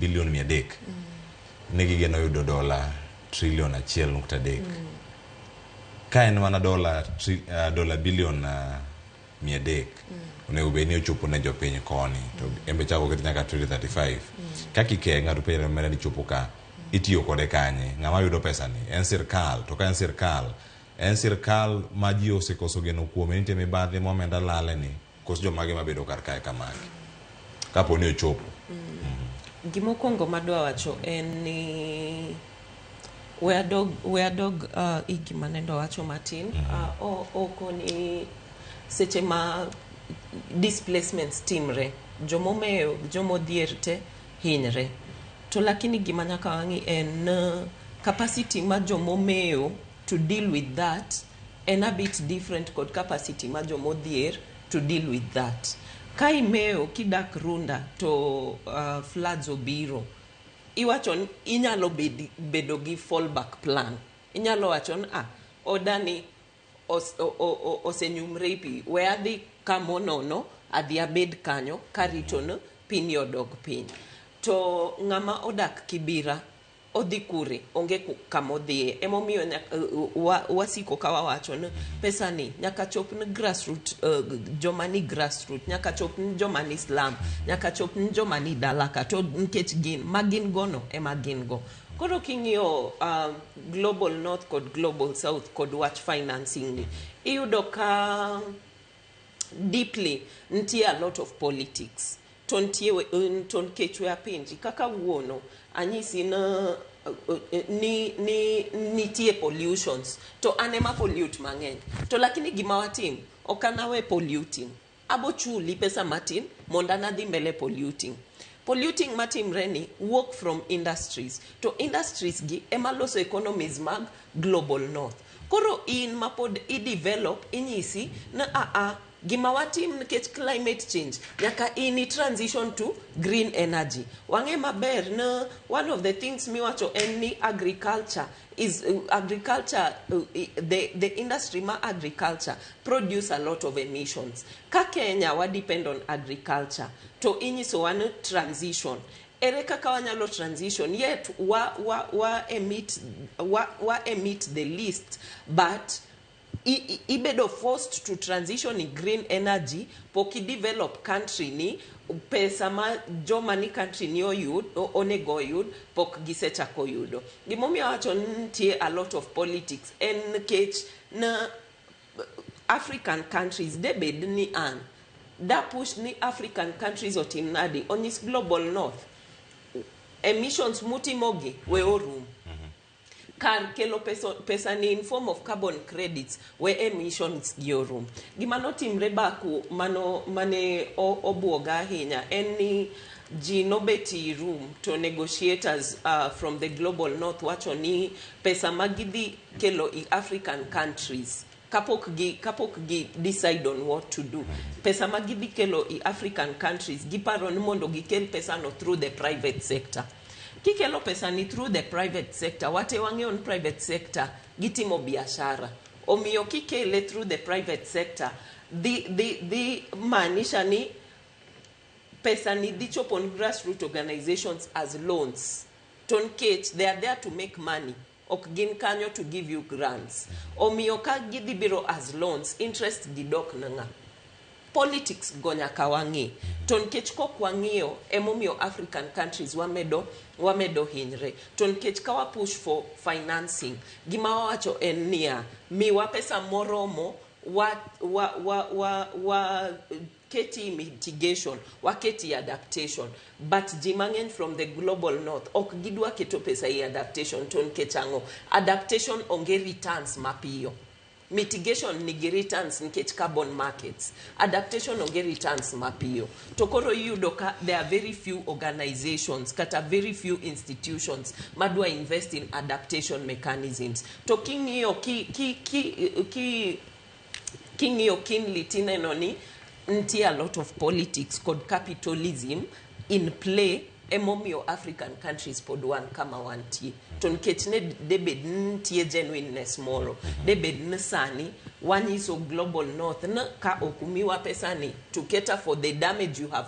bilion 300 ne gigeno yudo dola trilion 1.3. Ka en mana dola bilion 300 onego bed ni ochopo ne jopiny koni to en be chako ket nyaka 2035. Kaka ike ng'ato penjore mana ni chopo ka itiyo kode kanye, ng'ama yudo pesa ni en sirkal, to ka en sirkal, en sirkal ma ji osekoso geno kuome, nitie mibadhi ma omenda lale ni koso jomage mabedo kar kae kamagi kapo ni ochopo. Gimokwongo madwa wacho en ni we adog i gima nendo wacho matin. Oko ni seche ma displacements timre, jomomewo gi jomodhier te hinyre. To lakini gima nyaka wang'i en capacity ma jomomewo to deal with that en a bit different kod capacity ma jomodhier to deal with that. Ka imewo kidak Runda to floods obiro, iwacho ni inyalo bedo gi fallback plan. Inyalo wacho ni, "Ah, odani osenyumre i pi, we adhi kamonono, adhi abed kanyo karito ni pi ni odog piny." To ng'ama odak Kibira odhi kure? Onge kamodhiye. Emomiyo wasiko ka wawacho ni pesa ni nyaka chop ni grassroot, joma ni grassroot, nyaka chop ni joma ni slum, nyaka chop ni joma ni dala ka, to nikech gin ma gin go no ema gin go. Koro king'iyo Global North kod Global South kod wach financing ni, iyudo ka deeply nitie a lot of politics. To nitie to nikech we apenji kaka wuono anyisi ni nitie pollutions to an ema pollute mang'eny, to lakini gima watim, ok anawe polluting, abo chuli pesa matin mondo an adhi mbele polluting. Polluting matimre ni wuok from industries, to industries gi ema loso economies mag Global North. Koro in mapod i develop, inyisi ni aa gima watim nikech climate change, nyaka in i transition to green energy. Wang'e maber ni one of the things miwacho en ni agriculture is agriculture, the industry ma agriculture produce a lot of emissions. Ka Kenya wa depend on agriculture, to inyisowa ni transition, ere kaka wanyalo transition yet wa emit the least, but ibedo forced to transition in green energy? Pok i develop country ni pesa ma joma ni country ni oyud onego oyud pok gisechako yudo. Gimomiyo awacho ni nitie a lot of politics en nikech na African countries debed ni an da push ni African countries otim nadi, onyis Global North emissions mutimogi we orum. Kar kelo pesa ni in form of carbon credits, we emissions gi orum. Gima notimre Baku mano mane obuoga ahinya en ni ji nobet i room to negotiators from the Global North wacho ni pesa ma gidhi kelo i African countries, kapok gi decide on what to do, pesa ma gidhi kelo i African countries, giparo ni mondo gikel pesa no through the private sector. Kikelo pesa ni through the private sector, wate wang'eyo ni private sector gitimo biashara, omiyo kikele through the private sector dhi maanisha ni pesa ni dhi chopo ni grassroot organizations as loans, to nikech they are there to make money, ok gin kanyo to give you grants. Omiyo ka gidhi biro as loans, interest gi dok na ng'a? Politics go nyaka wang'i. To nikech kok wang'iyo, emomiyo African countries wamedo hinyre. To nikech ka wa push for financing, gima wawacho en niya, miwa pesa moromo wa keti mitigation, waketi adaptation. But ji mang'eny from the Global North ok gidwa keto pesa e adaptation. To nikech ang'o? Adaptation onge returns mapiyo. Mitigation nigi returns nikech carbon markets. Adaptation onge returns mapiyo. To koro iyudo ka there are very few organizations kata very few institutions madwa invest in adaptation mechanisms. To king'iyo ki king'iyo keenly, tineno ni nitie a lot of politics kod capitalism in play. Emomiyo African countries pod wan kama wantie. To nikech ne debed ni nitie genuineness moro, debed ni sani wanyiso Global North ni ka ok umiwa pesa ni to cater for the damage you have.